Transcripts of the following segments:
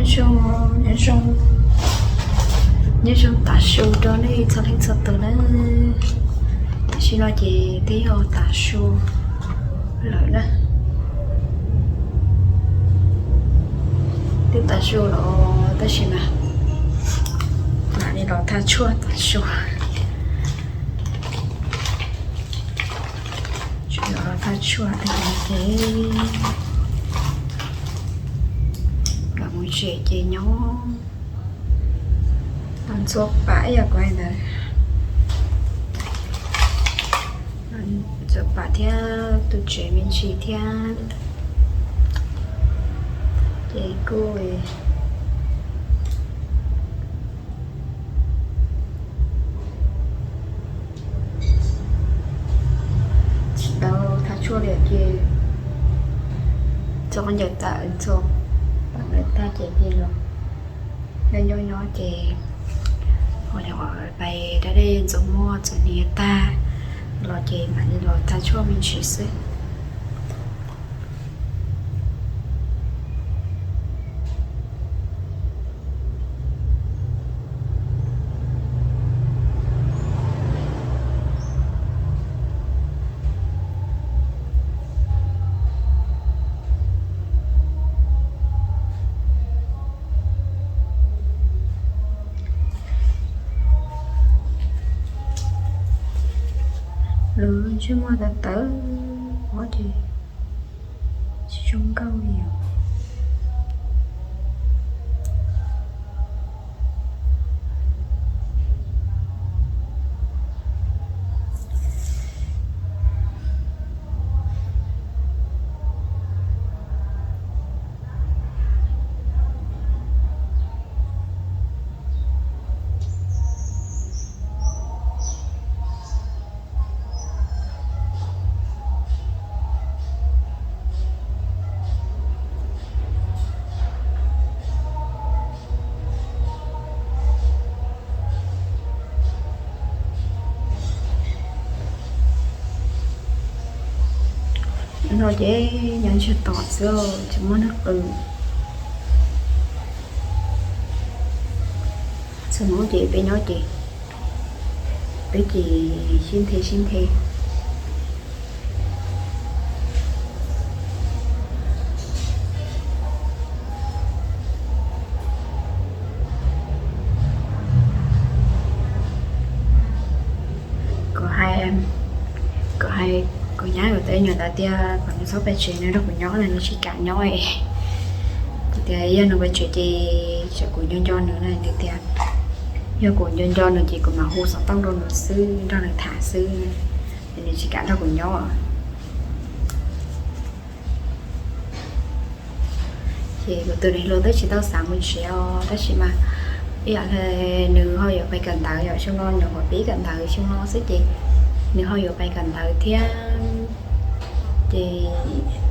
Zoo, nyob zoo, nyob zoo tav su rau nej txhua leej txhua tus na. Tam sim no ces twb yog tav su lawm na. Twb tav su lawm tab sis mas mam li los thaj tshuaj tav su. Tsuas los thaj tshuaj tag ces los mus tsev ces nyob los ntxhua pam ib yam kuv hais ntawd. Ntxhua pam thiab tu tsev me ntsis thiab ces kuj tsis tau thaj tshuaj li ces txhua qhov ncaws tawm txhua pam lawm tag ces cia los nyob nyob nyob ces ho yog pais da dej ntxuav muag txuas hniav tag los ces mam li los thaj tshuaj me ntsis xwb. Lub ntsej muag tawv tawv ua ces tsis zoo nkauj li os. No ces nyob ntsiag to xwb, tsis muaj neeg qw. Txog hnub ces peb nyob ces peb ces sib nthe sib nthe. Kuv hais, kuv hais, kuv nyab kuv tej nyuam ntawd tias kom nws txhob pais tsev, nws nrog kuv nyob na, nws tsis kam nyob. Kuv tias yog nws pais tsev ces tsam kuv nco nco nws na, nws tias yog kuv nco nco nws ces kuv mam hu xov tooj rau nws xwb, nrog nws tham xwb, es nws tsis kam nrog kuv nyob. Ces kuv tus niam hluas twb tsis tau xav mus tsev os, tab sis mas ib yam li nws ho yuav pais kawm ntawv, yog xyoo no nyuam qhuav pib kawm ntawv xyoo no xwb ces nws ho yuav pais kawm ntawv thiab. Ces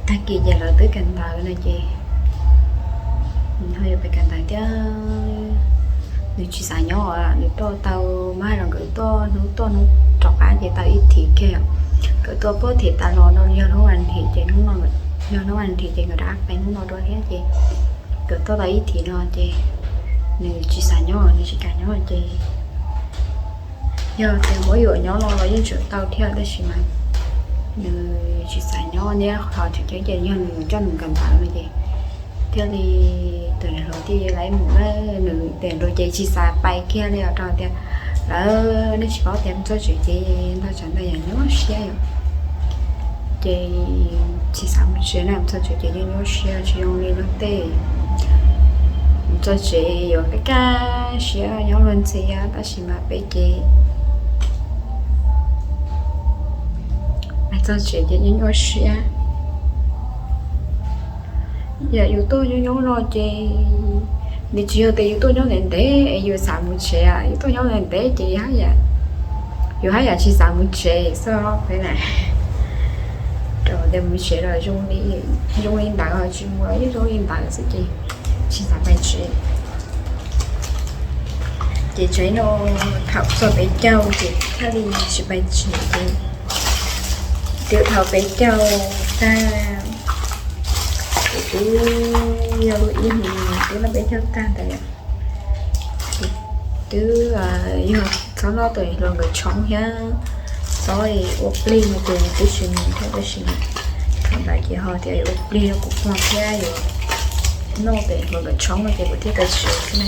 tag kis ces lawv twb kawm ntawv no ces nws ho yuav pais kawm ntawv thiab. Nws tsis xav nyob, nws tuaj tau, mas hais los nkawd tuaj hnub tuaj hnub rov qab ces tau ib thim kiag. Nkawd tuaj puag thim tas los no yog hnub vas thiv ces hnub no, yog hnub vas thiv ces nkawd rov qab pais hnub no dua thiab ces nkawd tuaj tau ib thim no ces nws tsis xav nyob, nws tsis kam nyob ces yog tias muab yuam nyob no los yeej tseem tau thiab tab sis mas nws tsis xav nyob thiab, qhov tseem ceeb ces yog nws yuav coj nws kawm ntawv no ces thiaj li tus niam hluas thiaj li mus na. Nws tus niam hluas ces tsis xav pais kiag li os, rau tias lawv nej tsis paub tias mus txog tsev ces ntau tsav ntau yam nyuaj siab yom. Ces tsis xav mus tsev na, mus txog tsev ces yeej nyuaj siab tsis zoo li luag tej. Mus txog tsev yuav kaj kaj siab nyob luag ntxhi, tab sis mas peb ces mus txog tsev ces yeej nyuaj siab. Yam yus tuaj nyob nyob no ces nws tsis yog tias yus tuaj nyob ntev ntev es yus xav mus tsev, yus tuaj nyob ntev ntev ces yus haj yam tsis xav mus tsev xwb na. Rau tias mus tsev los zoo li ntawd, ho tsis mus los yeej zoo li ntawd xwb ces tsis xav pais tsev. Ces tsev no thaum txog peb caug ces thiaj li tsis pais tsev ces twb thaum peb caug tag ces twb Yog lub ib hlis twb noj peb caug tag ntawd. Twb yog txhob noj tus hluas nkawd tshoob thiab txhob ua plig no ces twb tsis mus thiab, tab sis thaum ntawd ces ho tias ua plig rau kuv pog thiab yuav noj tus hluas nkawd tshoob no ces kuv thiaj pais tsev xwb na.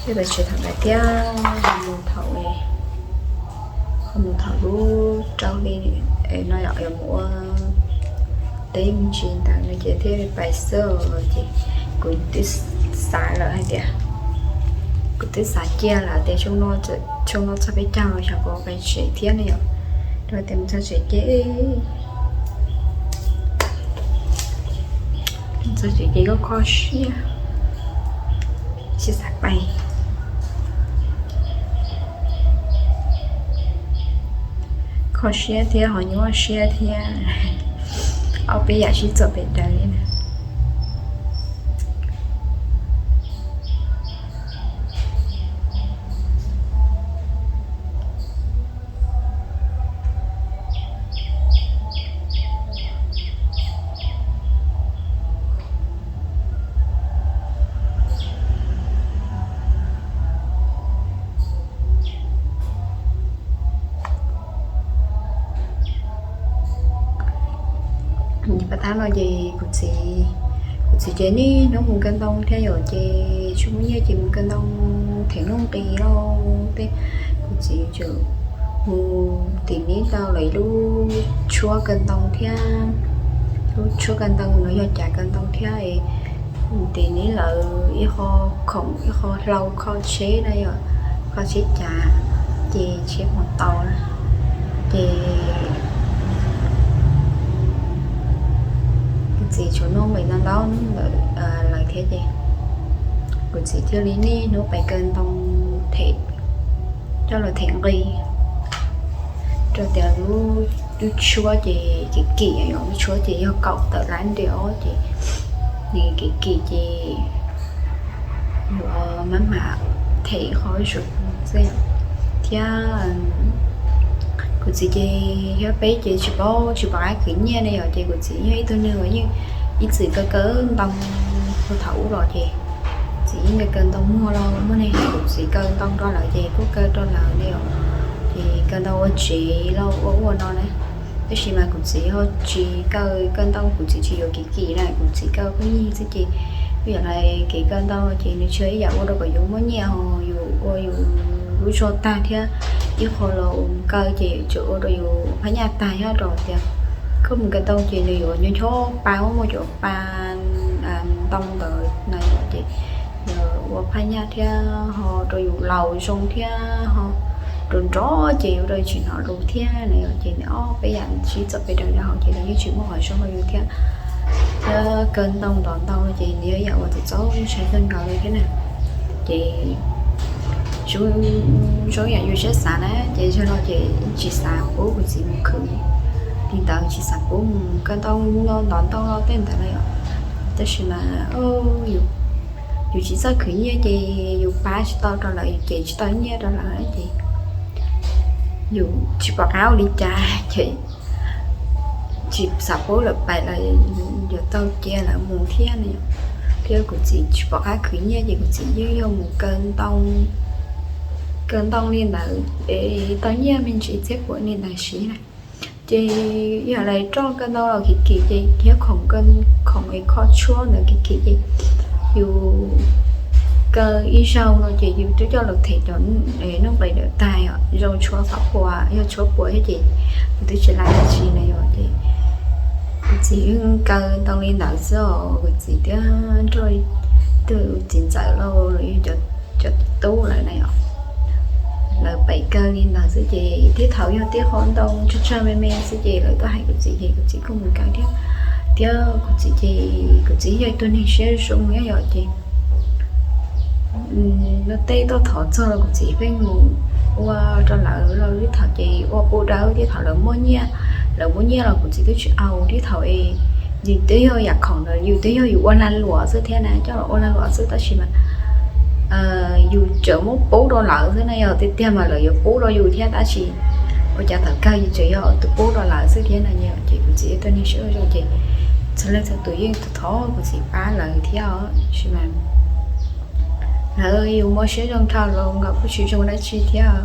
Thiaj pais tsev thaum ntawd thiab ho mus thaum, ho mus thaum lub rau hli no yom, yuav mus ua teb me ntsis ntawd no ces thiaj li pais xwb os. Ces kuv twb xav lawm hais tias, kuv twb xav cia lawm tias xyoo no txog peb caug los xyov kuv pais tsev thiab ne yom. Rau tias mus txog tsev ces, mus txog tsev ces kho kho siab, tsis xav pais. Kho siab thiab ho nyuaj siab thiab, ob peb yam sib txuam pes daws li na. Pas thaum no ces kuv txiv, kuv txiv ces niaj hnub mus kaw ntoo thiab yom, ces tsis muaj nyiaj ces mus kaw ntoo them nuj nqis lauj tej. Kuv txiv tseem mus tim neb tau lawv lub tshuab kaw ntoo thiab, lub tshuab kaw ntoo no yog cav kaw ntoo thiab es tim neb lawv ib qho khoom ib qho hlau kho tsheb na yom, kho tsheb cav, ces tsheb mus tau na. Ces kuv txiv tsuas noj nqis ntau ntau ntawm lawv thiab ces kuv txiv thiaj li niaj hnub pais kaw ntoo them, coj los them nqi. Rau tias lub, lub tshuab ces kim kim, lub tshuab ces yog kaum tawm lab ntiag os, ces nws kim kim ces yuav maj mam them qhov zuj zus xwb. Thiab kuv txiv ces thiab peb ces tsis paub, tsis pom qab khwv nyiaj ne yom, ces kuv txiv yog ib tug neeg uas yeej ib txwm kaw kaw ntoo. Thaum ub los ces txiv yeej kaw kaw ntoo muag los muaj neeg hais kuv txiv kaw ntoo rau lawv ces kuj kaw rau lawv ne yom, ces kaw ntoo ua tsev los ua ua no na. Tab sis mas kuv txiv ho tsis kaw, kaw ntoo kuv txiv tsis yuav kim kim na, kuv txiv kaw pheej yig xwb ces kuj yam li kev kaw ntoo ces nws tsis yog ib yam ua rau kom yus muaj nyiaj ho yus ua yus lub zog tag thiab ib qho los kaw ces tseem ua rau yus phab nyaj tag thiab rau tias koj mus kaw ntoo ces nws yuav ncho ncho pa, muaj muaj cov pa ntoo ntawd na yom, ces ua phab nyaj thiab ho rau yus laus zoo thiab ho rau nrov ces ua rau tsis hnov lus thiab na yom, ces nws ob peb yam sib txom pes daws rau hauv ces nws yeej tsis muaj qhov zoo rau yus thiab. Thiab kaw ntoo ntov ntoo ces nws yog ib yam uas txaus txaus ntshai kawg nkaus li thiab na. Ces zoo yam yus siab xav na ces yog no ces tsis xav pub kuv txiv mus khwv li ntawd, tsis xav pub mus kaw ntoo no ntov ntoo no tej ntawd na yom. Tab sis mas yus tsis txawj khwv nyiaj ces yus pab tsis tau rau lawv, yus cev tsis tau nyiaj rau lawv ces yus tsis pom qab ua li cas ces tsis xav pub lawv pais los yuav tau cia lawv mus thiab na yom. Thiab kuv txiv tsis pom qab khwv nyiaj ces kuv txiv yeej yog mus kaw ntoo, kaw ntoo li ntawd es tau nyiaj me ntsis thiab puav li ntawd siv na. Ces yog lawv roj kaw ntoo los kim kim ces thiab khoom, khoom es kho tshuab ntawd kim kim ces yus kaw ib zaug no ces yus twb coj los them cov nuj nqis ntawd tag os, zoo tshuab xav puas, yog tshuab puas thiab ces yus twb tsis laj dab tsi na yom. Ces kuv txiv yeej kaw ntoo li ntawd xwb os, kuv txiv thiab nrog tus txiv ntxawm los yog cov tub lawm na yom. Lawv pem kaw li ntawd xwb ces tib thaum yog tib qho ntoo tsawg tsawg me me xwb ces lawv tuaj hais kuv txiv ces kuv txiv kuj mus kaw thiab. Thiab kuv txiv ces kuv txiv yog ib tug neeg siab zoo thiab yom ces luag tej tuaj thov txog los kuv txiv pheej mus ua rau lawv los tib thaum ces ua pub dawb, tib thaum lawv muaj nyiaj, lawv muaj nyiaj los kuv txiv twb tsis au, tib thaum es yus twb yog yam khoom ntawd yus twb yog yus ua lag luam xwb thiab na, coj los ua lag luam xwb tab sis mas yus tseem muab pub rau lawv xwb na, yog tiag tiag mas lawv yuav pub rau yus thiab tab sis ua cas thaum kawg yus tseem yog tus pub rau lawv xwb thiab na. Ces kuv txiv yog ib tug neeg siab zoo ces Txhua leej txhua tus yeej thov kuv txiv pab lawv thiab os, tab sis mas lawv yus muaj siab zoo dhau los nkaus kuj tsis zoo dab tsi thiab.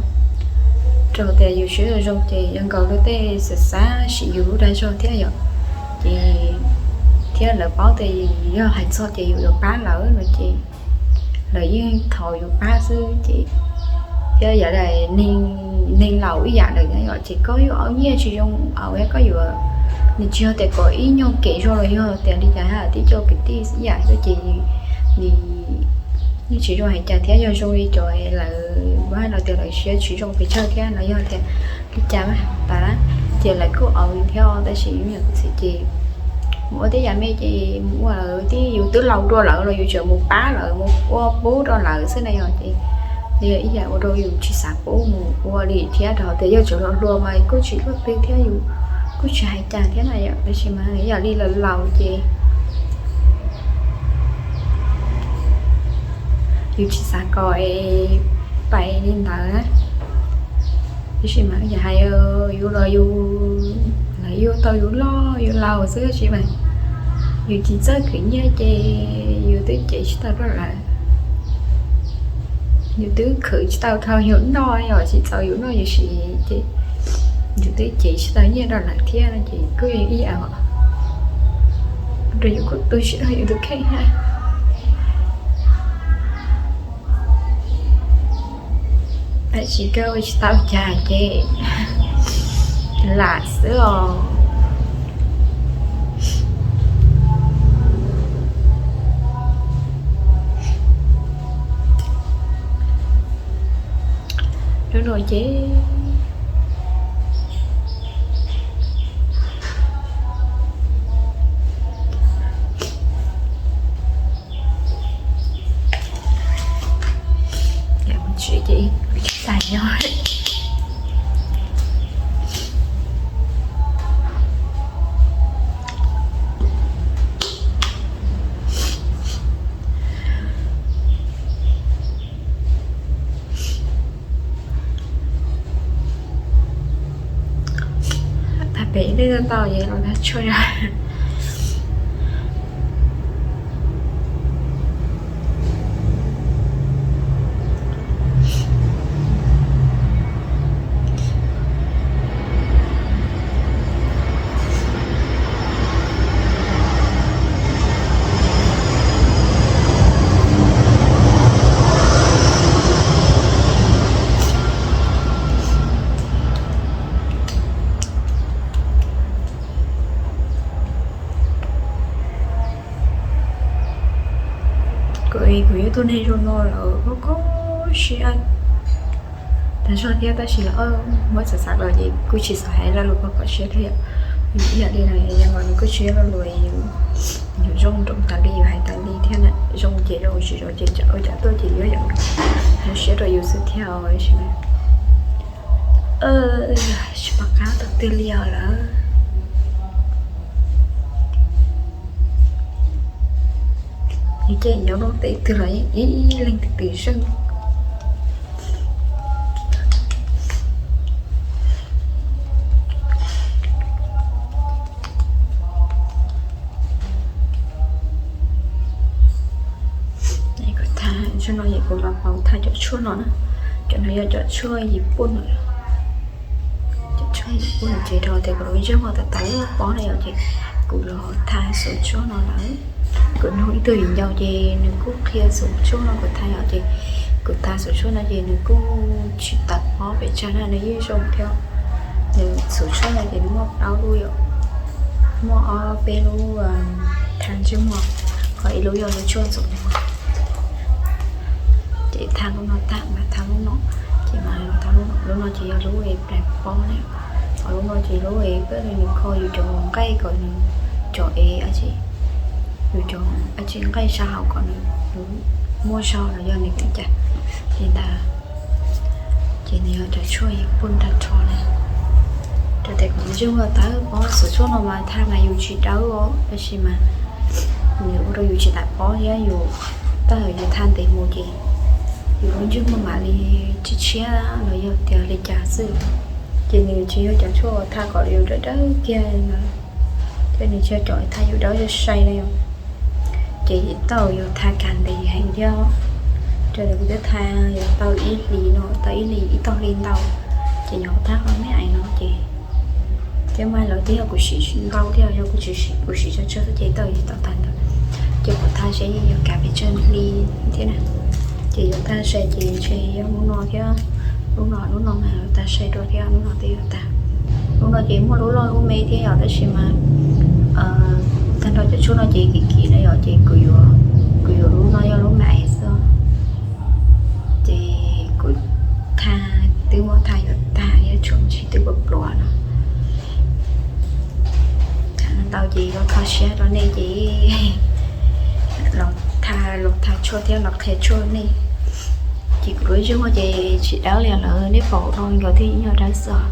Rau tias yus siab zoo zoo ces yuav nkaus luag tej xav xav sim yus lub dag zog thiab yom. Ces thiab lawv paub tias yog hais txog tias yus yuav pab lawv no ces lawv yeej thov yus pab xwb ces thiab yog neeg laus ib yam lawm na yom, ces koj yuav au nyiaj tsis zoo au, koj yuav, nws tsis yog tias kom ib nyuag kev zog los yog tias li cas, tib co kwv tij ib yam xwb ces nws yeej tsis zoo hais cas thiab. Yog zoo li cov lawv muab hais los tias lawv siab tsis zoo pes tsawg thiab no, yog tias li cas mas tas na, ces lawv kuj au thiab. Tab sis yus niam kuv txiv ces mus ua tej yam me ces mus ua lawv tib, yus twb laus dua lawm los yus tseem mus pab lawv, mus ua pub rau lawv xwb na yom. Ces nws yog ib yam ua rau yus tsis xav pub mus ua li thiab, rau qhov tias yog tseem hluas hluas mas kuj tsis luaj twg thiab, yus kuj tsis hais cas thiab na yom. Tab sis mas yam li laus laus ces yus tsis xav kom es pais li ntawd na. Tab sis mas yus hais, yus los yus, lawv yug tau yus loj yus laus xwb, tab sis mas yus tsis txawj khwv nyiaj ces yus twb cev tsis tau rau lawv, yus twb khwv tsis tau dhau yus noj, yog tsis txaus yus noj yus siv ces yus twb cev tsis tau nyiaj rau lawv thiab no ces kuj ib yam rau yus kuj tu siab rau yus tus kheej thiab. Tab sis koj ua tsis tau cas ces lam xwb os. Lub no ces tsis tas nyob. Tag pem dej tau tau ces los tag tshuaj. Kuv, kuv yog tus neeg zoo no lawm kho kho siab tag zog thiab, tab sis los muab xav xav los ces kuj tsis xav hais lo lus kho kho siab thiab yom. Ib yam li no zoo los nws kuj tsis yog lo lus yus zoo rau tas li yus hais tas li thiab na. Zoo ces zoo, tsis zoo ces ua cas tuaj ces yuav yam zoo siab rau yus xwb thiab os. Tsis pom qab tau twg li os lawm. Nws ces nyob rau teb twg los ib leeg twg twg zeej. Kuv tha, zaum no ces kuv los pauv tha cov tshuaj no na. Cov no yog cov tshuaj yim puj no. Cov tshuaj yim puj no ces rau tias kom lub ntsej muag tawv tawv pob na yom, ces kuv los tha xuv tshuaj no lawm. Kuv nug ib tug viv ncaus ces nws kuj qhia xuv tshuaj no kuv tha yom, ces kuv tha xuv tshuaj no ces nws kuj tsis tawv pob pes tsawg na, nws yeej zoo thiab. Nws xuv tshuaj no ces nws muaj plaub lub yom, muaj ob peb lub tha ntsej muag, ho ib lub yog lub tshuaj ntxuav muag. Ces tha lub no tag mas tha lub no, ces mas tha lub no, lub no ces yog lub es plas pob na, ho lub no ces lub es peb li nws kho yus cov nqaij kom nws, cov es, yus cov dab tsi nqaij sab hauv kom nws muaj zog los yog nws li cas li ntawd. Ces nws yog cov tshuaj yim puj nrag rho na. Rau tias kom ntsej muag tawv pob, xuv tshuaj no mas tha mas yus tsis dawb os, tab sis mas nws ua rau yus tsis tawv pob thiab yus, tab yus tha ntev mus ces yus lub ntsej muag mam li tshiab tshiab los yog tias li cas xwb. Ces nws tsis yog cov tshuaj tha kom yus dawb dawb kiag na. Thiab nws tsis yog cov thaj yuav dawb sai sai na yom. Ces tau yuav tha kas ntev heev thiab. Raws li kuv twb tha yuav tau ib hlis no, tau ib hlis ib tog hli ntau. Ces nyuam qhuav tha qhov me ais no ces thiab mas lawv twb yog kuv siv ntau thiab, yog kuv siv, kuv siv tsawg tsawg xwb ces tau yuav tau tag ntawd. Ces kuv tha seb yeej yuav kav pes tsawg hli thiab na. Ces yuav tag sai ces ntshe yog lub no thiab, lub no lub no mas yuav tag sai dua thiab, lub no twb yuav tag. Lub no ces muaj lub loj lub me thiab yom, tab sis mas tag nrho cov tshuaj no ces kim kim na yom, ces kuv yuav, kuv yuav lub no yog lub me ais xwb. Ces kuv tha, twb muab tha yuav tag thiab, tshuav tsis twb pluav pluav no. Tha ntau ces yuav kho siab rau nej ces los tha, los tha tshuaj thiab los qhia tshuaj nej. Ces kuv lub ntsej muag ces tsis dawb li lawv nej pom no, nkawd thiaj yog dawb xwb.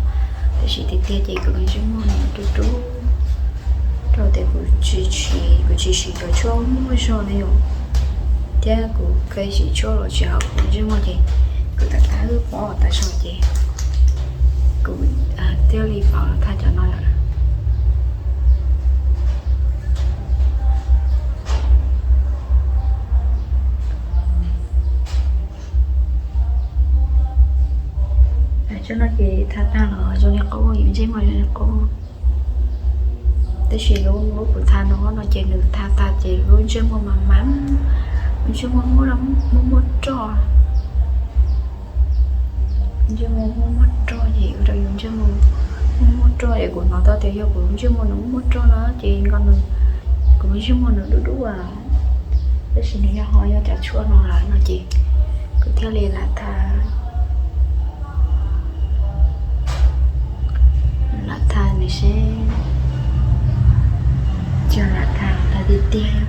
Tab sis tiag tiag ces kuv lub ntsej muag no dub dub, rau tias kuv tsis, kuv tsis siv cov tshuaj muaj zog li yom. Thiab kuv kheev siv tshuaj los tsis haum kuv ntsej muag ces kuv tab tab wb pov tas zog ces kuv thiaj li pov los tha cov no lawm. Tshuaj no ces tha tag los zoo li qub, yus ntsej muag zoo li qub. Tab sis lub, lub kuv tha no no ces nws tha tag ces lub ntsej muag mas mas, lub ntsej muag muaj, muaj muaj roj. Ntsej muag muaj muaj roj ces ua rau yus ntsej muag muaj muaj roj es kuv hnov tau tias yog kuv ntsej muag nws muaj muaj roj no ces nko nws, kuv ntsej muag nws dub dub a. Tab sis nws yog ho yog cov tshuaj no lawm no ces kuv thiaj li lam tha, lam tha nws seb, tsis lam tha, tha tiag tiag.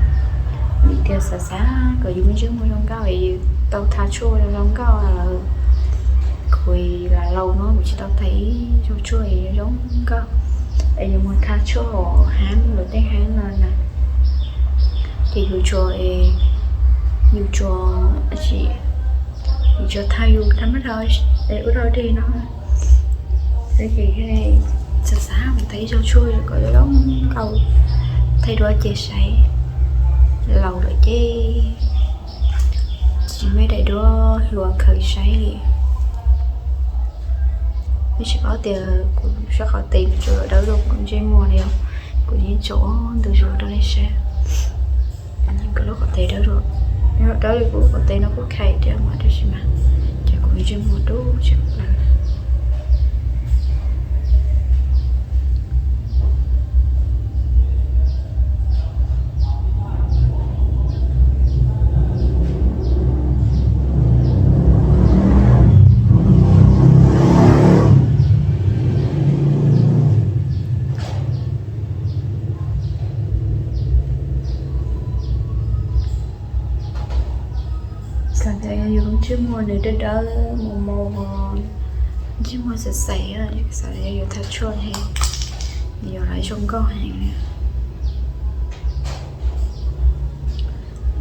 Vim tias xav xav kom yus ntsej muag zoo nkauj es yus tau tha tshuaj zoo nkauj lawm. Kuv lam laus no kuv tsis tau tha ib zaug tshuaj zoo nkauj, es yus mus tha tshuaj hauv hav, luag tej hav no na, ces yus tsuas, yus tsuas, yus tsuas tha yus tha mab dhau, ua rau deg no. Ces xav xav mus tha ib zaug tshuaj kom zoo nkauj, thaij duab ces saib, laus lawm ces tsis muaj daim duab hluas khaws saib li. Tab sis paub tias kuv sab qhov tes nws tsuas dawb dua kuv ntsej muag li os, kuv yeej tsom ntws zuag rau nej saib. Kuv lub qhov tes dawb, dawb li kuv lub qhov tes no kuj khais thiab mas tab sis mas ces kuv ntsej muag dub tsis plaws. Xav tias yog yus lub ntsej muag nws dawb dawb mus mus, ntsej muag xav xav, xav yog yus tha tshuaj li, yus los zoo nkauj heev li.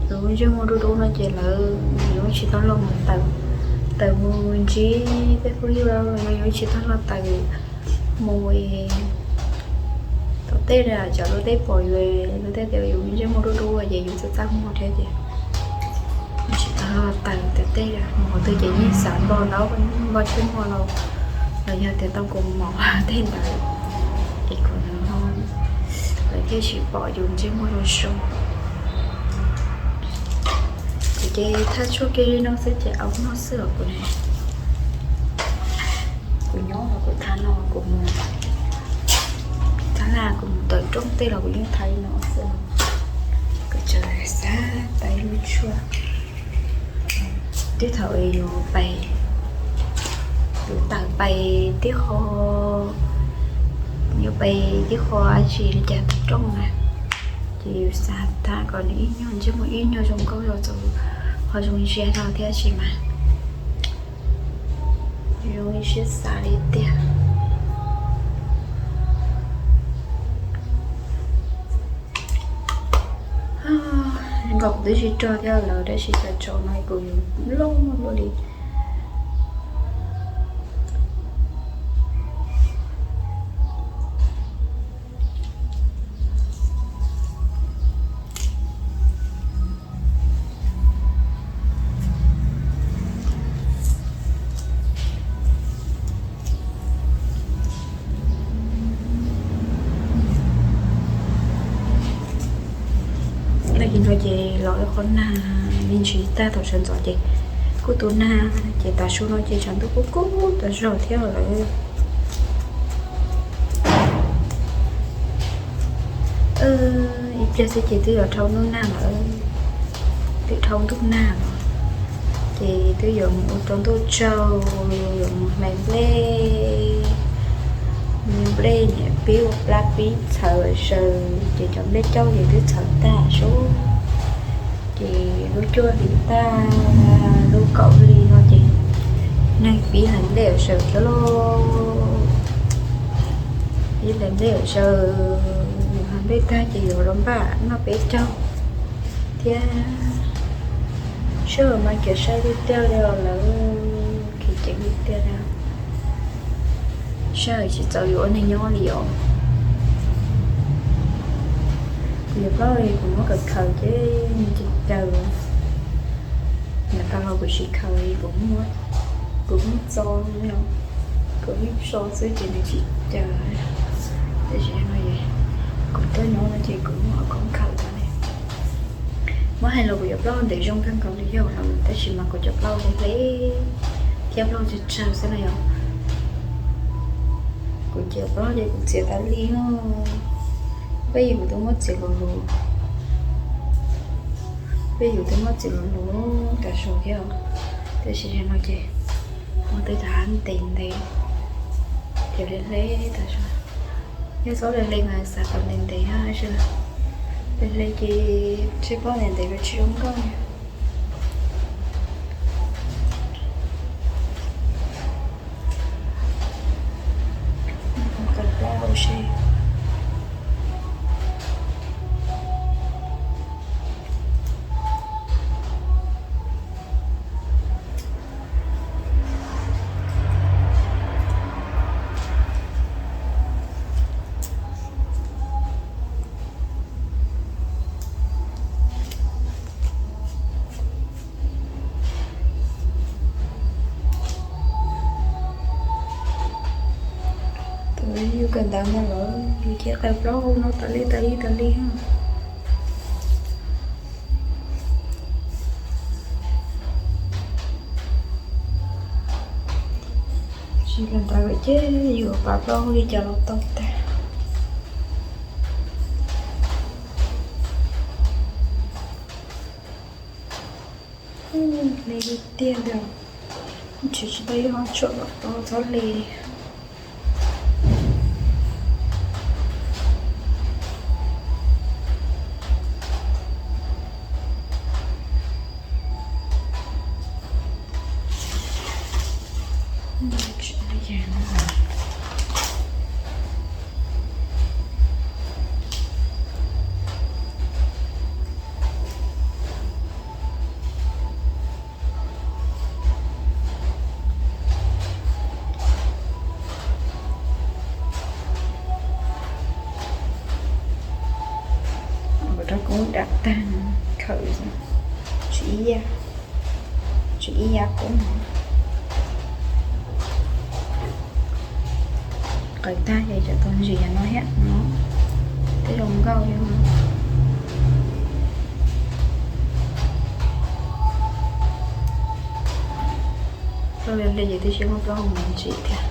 Yus lub ntsej muag dub dub no ces lawv, yus tsis tau los mus taws, taws mus ntsib tej phooj ywg los yus tsis tau los taws mus tom tej, cov luag tej pom yus, luag tej tias yus ntsej muag dub dub ces yus txaj txaj muag thiab ces tsis tau los taws tom tej. Mus qhov twg ces yeej xav npo ntaub npo ntsej muag los, los yog tias tau kua mov tej ntawd es kuv, lawv thiaj tsis pom yus ntsej muag zoo zoo. Kuv ces thaj tshuaj kiag li no xwb ces au no xwb os kuv ne. Kuv nyob los kuv tha no, kuv mus tha laj, kuv mus tawm rooj tej los kuv yeej tha li no xwb. Kuv tseem xav tau ib lub tshuaj, twb thaum yus pais, yus tawm pais tib qho, yus pais tib qho dab tsi li cas tawm rooj na, ces yus xav tha kom nws ib nyuag ntsej muag ib nyuag zoo nkauj los txaus, ho zoo ntsia no thiab sis mas zoo siab xav li tiag. Nkaus kuv twb tsis rog thiab lawm tab sis cov tsaus no kuv yuav loj luaj li. Ces los ib qho nag me ntsis tag thaum sawv ntxov ces kuj tu nag, ces tav su no ces tshav ntuj kub kub tas zog thiab lawm. Ib pliag xwb ces twb yuav dhau ntuj nag lawm, twb dhau ntuj nag lawm, ces twb yuav mus ua rau ntuj tsaug, yuav mus hlais nplej, nplej niam pib ua plab pib txhawv zaws, ces cov nplej cauj ces twb txhawv tag sub. Ces lub cuaj hlis tag, lub kaum hli no ces neeg pib hlais nplej zaws thiab lauj. Pib hlais nplej zaws, hlais nplej tag ces yuav los npaj noj peb caug thiab. Sij hawm mas kiav sai tiag tiag li os lawv, khiav ceev tiag tiag li. Sij hawm tsis txaus yuav ua neeg nyob li os. Kuv yuav plaub li kuv muab khaws khaws ces nws tsis caws. Nws tau los kuv tsis khaws li, kuv muab, kuv muab txo, kuv muab tso xwb ces nws tsis caws. Tab sis no kuv tuaj nyob no ces kuv muab khaws tau li. Muab hais los kuv cov plaub ntev zoo kawg nkaus li yog lawm, tab sis mas kuv cov plaub hle hle thiab plaub tsawg tsawg xwb na yom. Kuv cov plaub ces kuv txiav tas li os. Peb yus kuv twb muab txiav luv luv, peb yus twb muab txiav luv luv tas zog thiab. Tab sis no ces muab twb rov ntev ntev, ces hle hle tas zog. Yog txhob hle hle mas xav kom ntev ntev, hle hle ces tsis paub ntev ntev los tsis zoo nkauj. Khaws plaub ua si. Tus yus kawm ntawv no lawm yus cia khaws plaub hu no tas li tas li tas li. Tsis kawm ntawv ces yus pab plaub hu li cas los tau tag. Hle tiag tiag, tsis tsis tau ib qho tshuaj los tau txhob hle. Kuv rau koob dam tag, khawm tsis ib yam, tsis ib yam koob. Qhwv tag ces cov tau ntsis no thiab no, twb zoo nkauj li no. Plaub li ces twb tsis muaj plaub hu ntsis thiab.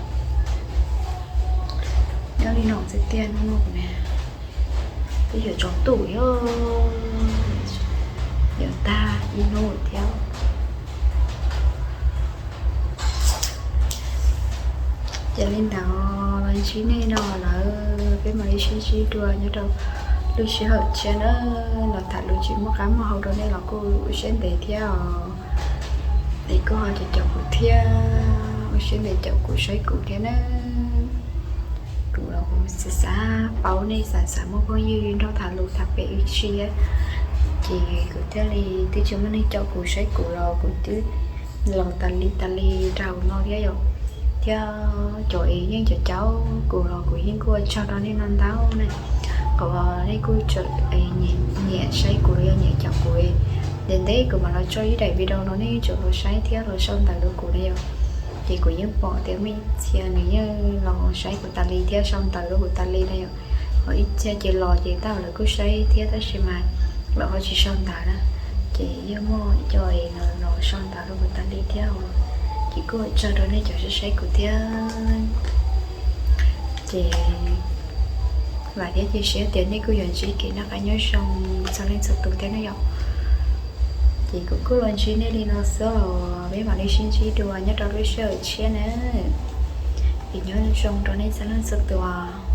Nyob li no xwb tiag hnub no kuv ne, twb yuav tsaus ntuj yog, yuav tag ib hnub thiab. Ces li ntawd los ntsib nej no lawm peb mam li sib ntsib dua nyob rau lub sij hawm tshiab na. Los tham lus tsis muaj qab muaj hau rau nej los kuj ua siab ntev thiab os. Es kuj ho caum caum kuv thiab, ua siab ntev caum kuv saib kuv thiab na. Kuv los kuv xav xav paub nej, xav xav muaj phooj ywg nrog tham lus tham pem ib si thiab. Ces kuv thiaj li twb tsis muaj neeg caum kuv saib kuv los kuv twb los tas li tas li rau no thiab yom. Thiab cov es yeej caum caum kuv los kuv yeej kuj ua tsaug rau nej no ntau na. Qhov nej kuj tseem nyiam saib kuv los yog nyiam caum kuv, ntev ntev kuv mam los tso ib daim video no nej tseem los saib thiab los sau ntawv rau kuv na yom. Ces kuv yeej pom tias muaj ib txhia nws yeej los saib kuv tas li thiab sau ntawv rau kuv tas li na yom. Ho ib txhia ces los ces tab lawv kuj saib thiab tab sis mas Los ho tsis sau ntawv na, ces yeej muaj ib co es no los sau ntawv rau kuv tas li thiab. Ces kuj ua tsaug rau nej cov saib saib kuv thiab. Ces vam thiab cia siab tias nej kuj yuav ntsib kev noj qab nyob zoo txhua leej txhua tus thiab na yom. Ces kuv kuj los ntsib nej li no xwb os, peb mam li sib ntsib dua nyob rau lub sij hawm tshiab na. Es nyob zoo rau nej txhua leej txhua tus.